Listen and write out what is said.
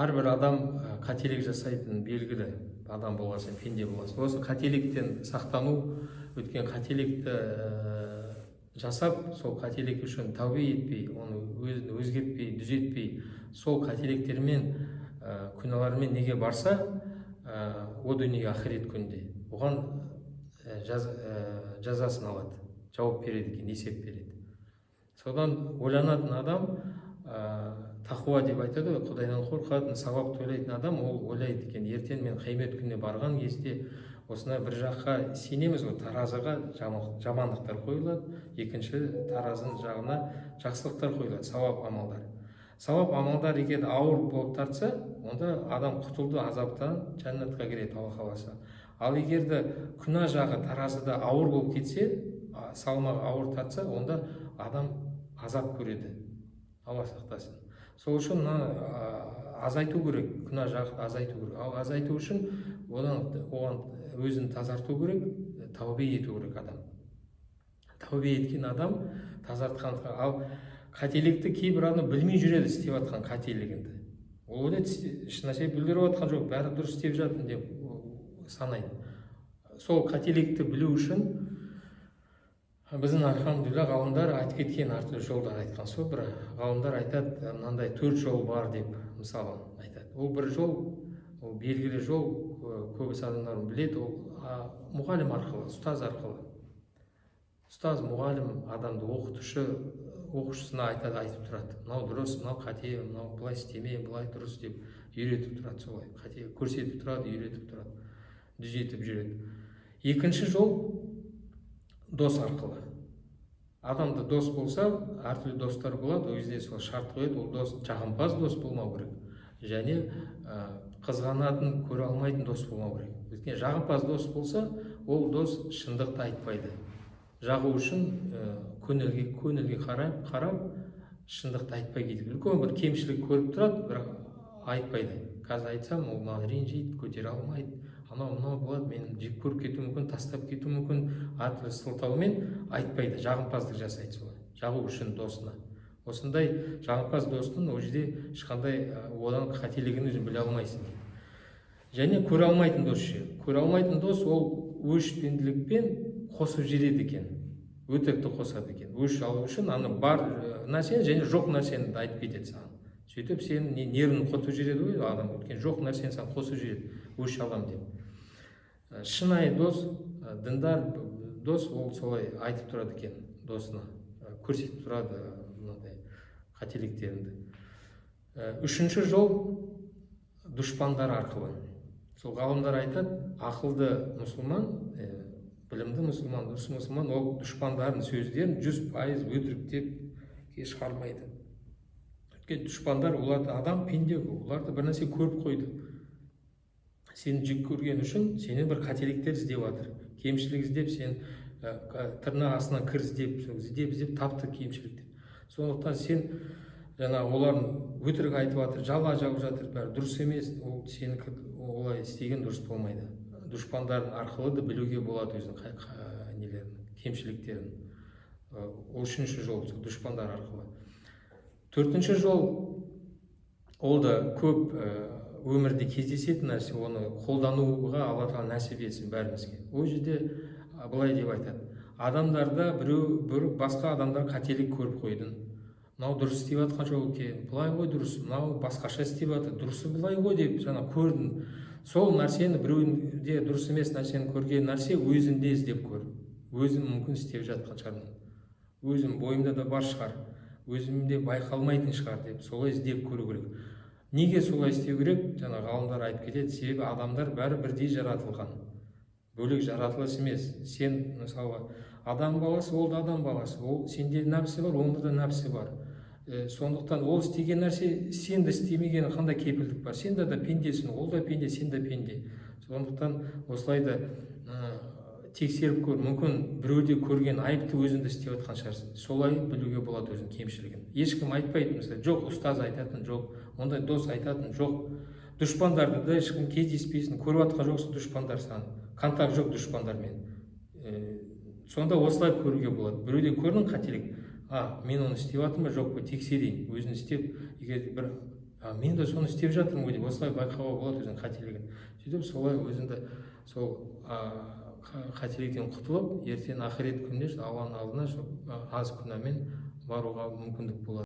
Әрбір адам қателік жасайтын белгілі. Адам болған соң, пенде болған соң, осы қателіктен сақтану, өткен қателікті жасап, сол қателік үшін тәубе етпей, оны өзін өзгертпей, түзетпей, сол қателіктермен, күнәлармен неге барса, о дүние ақырет күнінде оған жазасын алады, жауап береді екен, есеп береді. Содан ойланатын адам, тақуа деп айтады ғой, құдайдан қорқатын, сауапты ойлайтын адам, ол ойлайды екен: ертең мен қиямет күніне барған кезде осындай бір жаққа сенеміз ғой, таразыға жамандықтар қойылады, екінші таразының жағына жақсылықтар қойылады, сауап амалдар. Сауап амалдар егер ауыр болып тартса, онда адам құтылды азаптан, жәннатқа кіреді, Алла қаласа. Ал егер де күнә жағы таразыда ауыр болып кетсе, салмағы ауыр тартса, онда адам азап көреді, Алла сақтасын. Сол үшін мына азайту керек, күнә жақты азайту керек. Ал азайту үшін одан оған өзін тазарту керек, тәубе ету керек. Адам, тәубе еткен адам тазартқан. Ал қателікті кейбір адам білмей жүреді істеп жатқан қателігінді. Ол ойлайды, ешнәрсе бүлдіріп жатқан жоқ, бәрі дұрыс істеп жатырмын деп санайды. Сол қателікті білу үшін біздің, альхамдулилля, ғалымдар айтып кеткен, әртүрлі жолдар айтқан. Сол бір ғалымдар айтады, мынандай төрт жол бар деп, мысалы, айтады. Ол бір жол, ол белгілі жол, көбісі адамдар біледі. Ол мұғалім арқылы, ұстаз арқылы. Ұстаз, мұғалім адамды, оқытушы оқушысына айтады, айтып тұрады: мынау дұрыс, мынау қате, мынау былай істеме, былай дұрыс деп үйретіп тұрады. Солай қате көрсетіп тұрады, үйретіп тұрады, түзетіп жүреді. Екінші жол — дос арқылы. Адамда дос болса, әртүрлі достар болады, ол кезде сол шарт қояды. Ол дос жағымпаз дос болмау керек және қызғанатын, көре алмайтын дос болмау керек. Өйткені жағымпаз дос болса, ол дос шындықты айтпайды. Жағу үшін, көңілге қарап шындықты айтпай кетеді. Үлкен бір кемшілік көріп тұрады, бірақ айтпайды: қазір айтсам, ол маған ренжиді, көтере алмайды, анау мынау болады, мені жек көріп кетуі мүмкін, тастап кетуі мүмкін. Әртүрлі сылтаумен айтпайды, жағымпаздық жасайды солай жағу үшін досына. Осындай жағымпаз достың ол жерде ешқандай одан қателігін өзің біле алмайсың дейді. Және көре алмайтын дос ше? Көре алмайтын дос ол өшпенділікпен қосып жібереді екен, өтірікті қосады екен. Өш алу үшін ана бар нәрсені және жоқ нәрсені де айтып кетеді саған. Сөйтіп сенің нервін құртып жібереді ғой адам, өйткені жоқ нәрсені саған қосып жібереді, өш аламын деп. Шынайы дос, діндар дос ол солай айтып тұрады екен досына, көрсетіп тұрады мынандай қателіктеріңді. Үшінші жол — дұшпандар арқылы. Сол ғалымдар айтады, ақылды мұсылман, білімді мұсылман, дұрыс мұсылман ол дұшпандардың сөздерін 100% өтірік деп шығармайды. Өйткені дұшпандар, олар да адам, пенде ғой, олар да бір нәрсе көріп қойды. Сені жек көрген үшін сенен бір қателіктер іздеп жатыр, кемшілік іздеп, сен тырнақ астынан кір іздеп, сол іздеп іздеп тапты кемшілікті. Сондықтан сен жаңағы олардың өтірік айтып жатыр, жала жауып жатыр, бәрі дұрыс емес, ол сенікі, олай істеген дұрыс болмайды. Дұшпандардың арқылы да білуге болады өзінің нелерін, кемшіліктерін. Ол үшінші жол, сол дұшпандар арқылы. Төртінші жол, ол да көп өмірде кездесетін нәрсе, оны қолдануға Алла Тағала нәсіп етсін бәрімізге. Ол жерде былай деп айтады: адамдарда біреу бір басқа адамдар қателік көріп қойдың, мынау дұрыс істеп жатқан жоқ екен, былай ғой дұрыс, мынау басқаша істеп жатыр, дұрысы былай ғой деп жаңа көрдің. Сол нәрсені, біреуде дұрыс емес нәрсені көрген нәрсе, өзіңде іздеп көр. Өзім мүмкін істеп жатқан шығармын, өзім бойымда да бар шығар, өзімде байқалмайтын шығар деп солай іздеп көру керек. Неге солай істеу керек? Жаңа ғалымдар айтып кетеді: себебі адамдар бәрі бірдей жаратылған, бөлек жаратылыс емес. Сен, мысалы, адам баласы, ол да адам баласы, ол сенде нәпсі бар, онда да нәпсі бар. Сондықтан ол істеген нәрсе сен де істемеген қандай кепілдік бар? Сен де пендесің, ол да пенде, сен де пенде. Сондықтан осылай да тексеріп көр, мүмкін біреуде көрген айыпты өзің де істеп жатқан шығарсың. Солай білуге болады өзінің кемшілігін. Ешкім айтпайды, мысалы, жоқ ұстаз айтатын жоқ, ондай дос айтатын жоқ, дұшпандарды да ешкім кездеспейсің, көріп жатқан жоқсың, дұшпандар, саған контакт жоқ дұшпандармен. Сонда осылай көруге болады. Біреуде көрдің қателік, а мен оны істеп жатырмын ба, жоқ па, тексерейін, өзін істеп, егер бір А мен де соны істеп жатырмын ғой деп, осылай байқауға болады өзінің қателігін. Сөйтіп, солай өзіңді сол қателіктен құтылып, ертең ақырет күнінде Алланың алдына сол аз күнәмен баруға мүмкіндік болады.